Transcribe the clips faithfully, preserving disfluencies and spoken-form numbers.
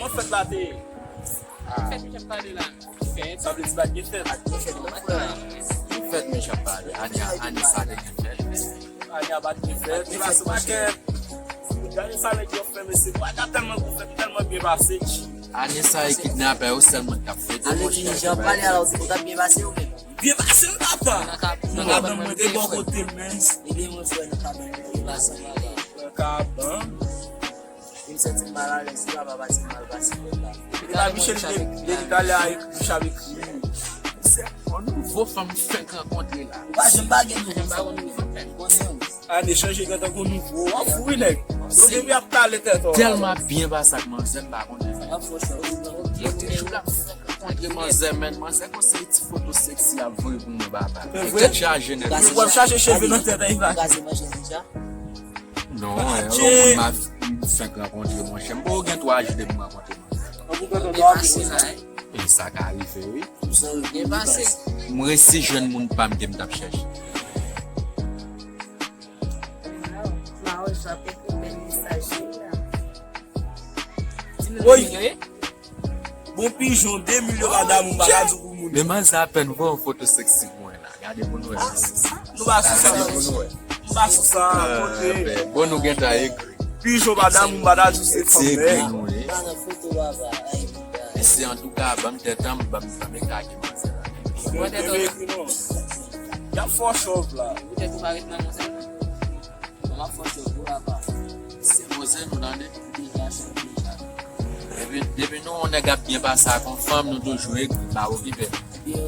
Kòman fèt la te ye? Fèt, m t ap pale la. Fèt. Sa vle di pa t gen fèt? Pa t gen fèt, non, frè. Fèt, men jan pale. Anya, Anisa te gen fèt. Anya pa t gen fèt. Li pase pakèt. Gade sa nèg yo fè, mesye. Bagay tèlman gwo fèt, tèlman byen pase. Anisa e kidnapè yo sèlman k ap fete, monchè. Ale di jan pale a la, ou t ap byen pase ou menm? Byen pase m, papa. Nan kabann mwen te bò kote m, men. Ede mwen fè nan kabann mwen, byen pase m, papa. Nan kabann. M santi m mal alèz, wi, papa, pase m mal pase kòb la. Epi la, Michel, depi talè a, bouch ap ekri. Se yon nouvo fanm fèk rankontre la. Ou pa janm pa gen nouvo fanm. Konnen w. Ane chanje gentan gon nouvo. W ap fou wi nèg. Yo depi ap kale tèt ou. Tèlman byen pase ak manzè, m pa konnen. W ap fò chò. Yo te jou la m fèk rankontre manzè, men manzè gon seri ti foto seksi ap voye pou mwen, papa. Tèt chaje nèt. W ap chache cheve nan tèt a, Ivan. Ou kraze manzè deja? Non, e yon moun m ap fèk rankontre, monchè. M poko gen twa jou depi m rankontre manzè. Byen pase la, wi. E sa ka rive, wi. Byen pase. M resi jwenn moun pa m ke m t ap chèche. Mawozo ap ekri bèl mesaj li la. Woy! Bon pijon, de milyon pa damou, m pa ka di w pou moun. Men manzè apèn voye yon foto seksi pou mwen la. Gade pou nou wè. Nou pa sou sa. Gade pou nou wè. M pa sou sa, kote. Bon, nou gentan ekri. Pijon pa damou, m pa ta di w se fanm, men. Mesye, antouka, ban m tèt an, ban m, ban m ekake manzè la. Mwen tèt an. Y ap fè w chòv la. Poutèt ou pa ret nan manzè la. Bon, m ap fè w chòv wi, papa. Se poze nou tande. Depi, depi nou wè yon nèg ap byen pase ak yon fanm, nou toujou ekri, pa okipe.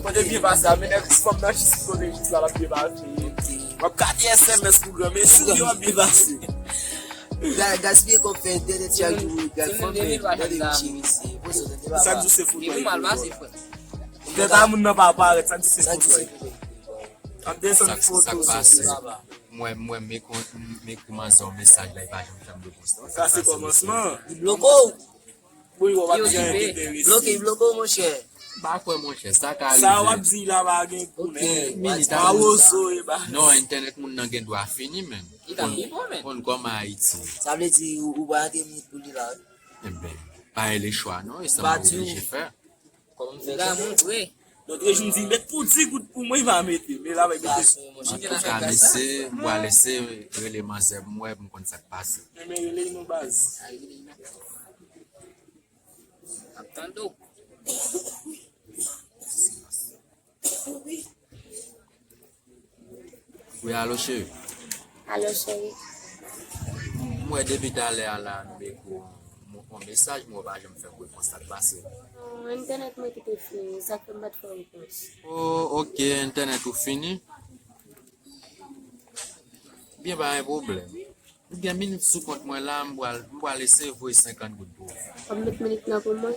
Kote byen pase a, men nèg fanm nan jis kote jis la, l ap byen pase. W ap gade S M S pou granmesi, w ap byen pase. Ga-, gaspiye kòb fè entènèt chak jou, gad fanm, men gade misye, misye. Poze w tande, papa. Sa k di w se foto. Tèt a moun nan pa parèt, sa k di w se foto. Ap desann foto. Sa k pase? Mwen, mwen, m ekri, m ekri manzè yon mesaj la, li pa janm fè m repons. Sa se kòmansman. Li bloke w. Wi, w ap gen enterese. Bloke, bloke w, monchè. M pa kwè, monchè, sa ka rive. Sa w ap di la pa gen konnen. Mawozo e ba. Non, entènèt moun nan gen dwa fini, men. Li ka fini, men. Konn kòman Ayiti. Sa vle di, ou, ou pa gen minit pou li la, wi. Enben, pa gen lechwa, non, e sa m oblije fè. Kòman m fè sa? Donk, e jou m di, met pou di goud pou mwen, li pa mete. Men la, mwen mete. Antouka, mesye, m pral eseye rele manzè pou m wè, pou m konn sa k pase. Enben, rele l non, baz. Ap tande w. Wi, alo, cheri. Alo, cheri. M wè depi talè a la, nou ekri yon, yon mesaj, men ou pa janm fè m repons, sa k pase? Oh, entènèt mwen ki te fini, sa k fè m pa t fè w repons. Oh, ok, entènèt ou fini? Byen, pa gen pwoblèm. M gen minit sou kont mwen la, m pral, m pral eseye voye senkant goud pou ou. W ap met minit lan pou mwen?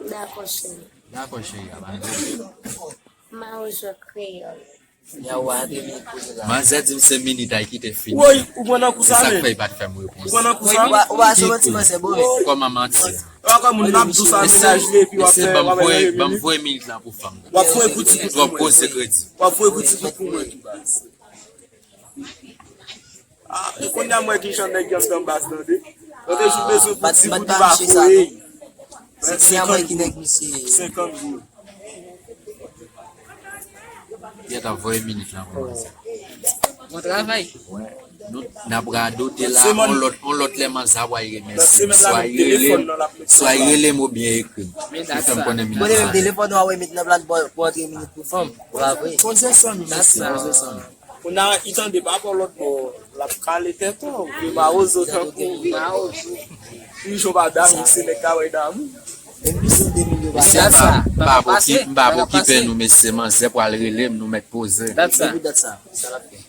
Dakò, cheri. Dakò, cheri, a pa gen pwoblèm. Mawozo kreyòl. Manzè di m se minit a ki te fini. Woy, ou pran nan kou sa, men. Se sa k fè li pa t fè m repons. Ou pran nan kou sa? Ou pa, ou pa sou manti, manzè, bon, men. Kòman manti? Ou pa kwè moun n ap di w sa, mennaj li, epi w ap fè, w ap fè minit. Ban m voye minit lan pou fanm nan. W ap voye pou ti kout pou mwen. Twòp koze kredi. W ap voye pou ti kout pou mwen, tou baz. Ah, e kounye a m wè ki jan nèg yo ap anba tande. Yo te jis bezwen pou ti goud pa voye. Se, se a mwen ki nèg misye. Senkant goud. Gentan voye minit lan pou manzè. Bon travay. Wè. Nou, n ap radote la, on lòt, on lòt lè manzè a pral remèsye m. Swa li rele m, swa li rele m oubyen ekri m. Li fè m konnen minit la. Konnen menm telefòn ou a wè met nan plat pou, pou antre minit pou fanm. Bravo. Poze san mil. Poze san mil. Kounye a, li tande pa bò lòt bò, l ap kale tèt ou, vye mawozo tankou vye. Pijon pa damou, se nèg ka bay damou. Mesye, m pa, m pa okipe nou, mesye, manzè pral rele m, nou mèt poze. Dat sa. Depi dat sa, sa l ap fè.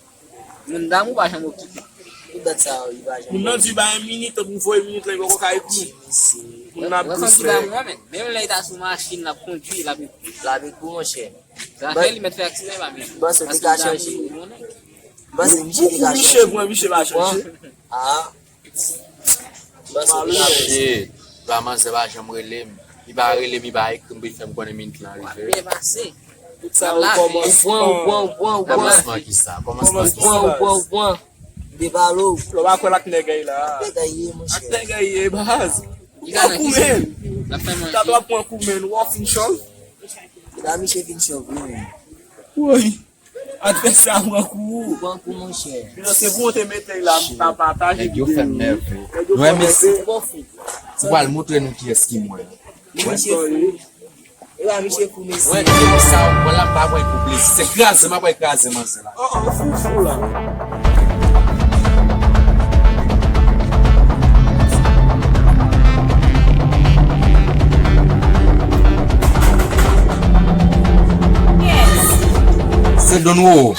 Moun damou pa janm okipe. Depi dat sa, li pa janm. Moun nan di ba yon minit, ou voye minit la, li poko ka ekri. Moun nan ap dous, men. Menm lè li ta sou machin, l ap kondui, l ap ekri. L ap ekri, monchè. Zafè li mèt fè aksidan, pa byen. Bon, se te ka chanje. Bon, se misye te ka chanje. Misye, bon, misye pa chanje. Ah. Bon, se te ka chanje. Shit. La manzè pa janm rele m. Li pa rele m, li pa ekri m pou li fè m konnen minit lan rive. Byen pase. Tout sa yo kòmansman. Ou pran, ou pran, ou pran, ou pran. Kòmansman ki sa? Kòmansman ki sa? Ou pran, ou pran, ou pran. Devalo. Lè w pa kwè l ak nèg ay la. Ak nèg ay ye, monchè. Ak nèg ay ye, baz. Pran kou, menn. Tab la pran kou, menn. Ou fin chòv. Tab la miche fin chòv, wi, menn. Woy. Advèsè a pran kou. Pran kou, monchè. Yo, se pou w te mete la, m ta pataje. Nèg yo fè m nève. Nèg yo fè m nève. Ou pral montre nou kiyès ki mwen. Monchè, E pa miche fou, mesye. Mwen di nou sa, mwen la m pa pran pou plezi. Se kraze m ap kraze manzè la. Oh, oh, fou, fou la. Se Don Wowo.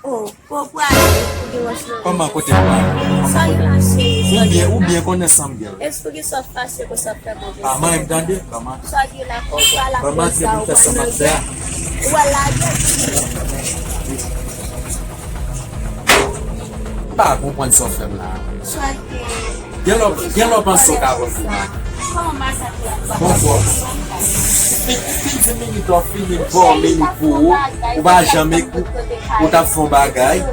Oh, pou, pou ale, pou gen wòch nan. Kòman kote m pral? Sa gen la, cheri? Ou byen, ou byen konnen sa m gen. Èske w gen sa w fache konsa w fè move? Pa manyen m tande, pa manyen. Sa gen la, pou, pou ala koz la, ou pa lage. Ou pa lage. M pa konprann sa w fè m la. Sa gen. Gen lè, gen lè w panse w ka pran pou mwen. Kòman masakre a pa. Bon, bon. Fin, fin di minit la, w fini bò minit pou ou. Ou pa janm ekri. Ou t ap fè yon bagay.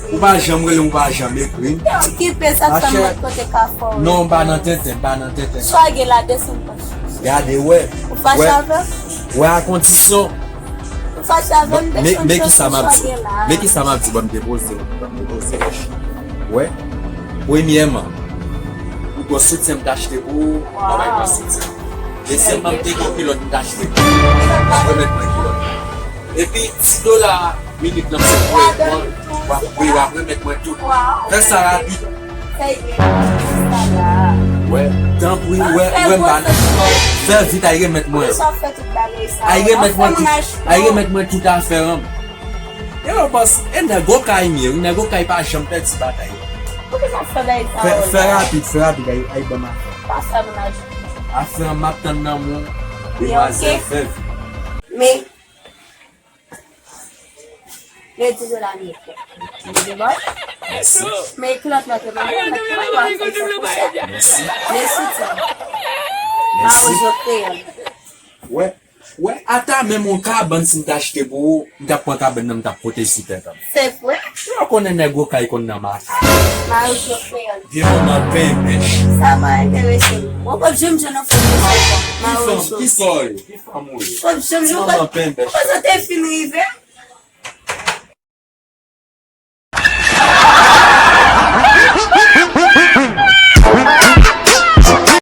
Ou pa janm rele m, ou pa janm ekri m. Okipe sa, sa m lòt kote ka fè w. Non, m pa nan tenten, m pa nan tenten. Sa gen la, desann panch. Gade, wè. Ou fache avè m? Wè, a kondisyon. Ou fache avè m, desann panch, sa gen la. Men kisa m ap di? Men kisa m ap di? Ban m depoze, ban m depoze. Wè. Premyèman, ou gon soutyen m t achte pou ou, mwen bay mwen soutyen. Dezyèmman, m te gon kilòt m t achte pou ou, w ap remèt mwen kilòt la. Epi, ti dola minit lan, m se pou w pran, w ap, wi, w ap remèt mwen tout. Fè sa rapid. Wè, tanpri, wè, wè, m pa nan. Fè vit, ay remèt mwen. Ay remèt mwen tout, ay remèt mwen tout afè an. Yo, bòs, e nèg okay m ye, wi, nèg okay pa janm pèdi batay. Poukisa w fè bagay sa yo la? Fè, fè rapid, fè rapid, ay, ay ban m afè. Pa fè m laj. Afè an, m ap tann nan men w, demwazèl vèv. Men, redi dola m ye. Redi bòy? Mèsi. Men kilòt la te ban mwen, mwen te ban mwen, fè sa konsa. Mèsi. Mèsi, ti. Mèsi. Mawozo kreyòl. Wè. Wè, ata menm yon kabann si m t achte pou ou, m t ap pran kabann nan, m t ap pote sou tèt an. Se vre? Ou konnen nèg okay konn nan mache. Mawozo kreyòl. Vye manman penbèch. Sa pa enterese m. Mwen p ap janm jwenn yon fanm konsa. Mawozo. Ki fanm? Ki sa w ye? Ki fanm ou ye? P ap janm jwenn yon fanm. Manman penbèch. Kote w te fin rive?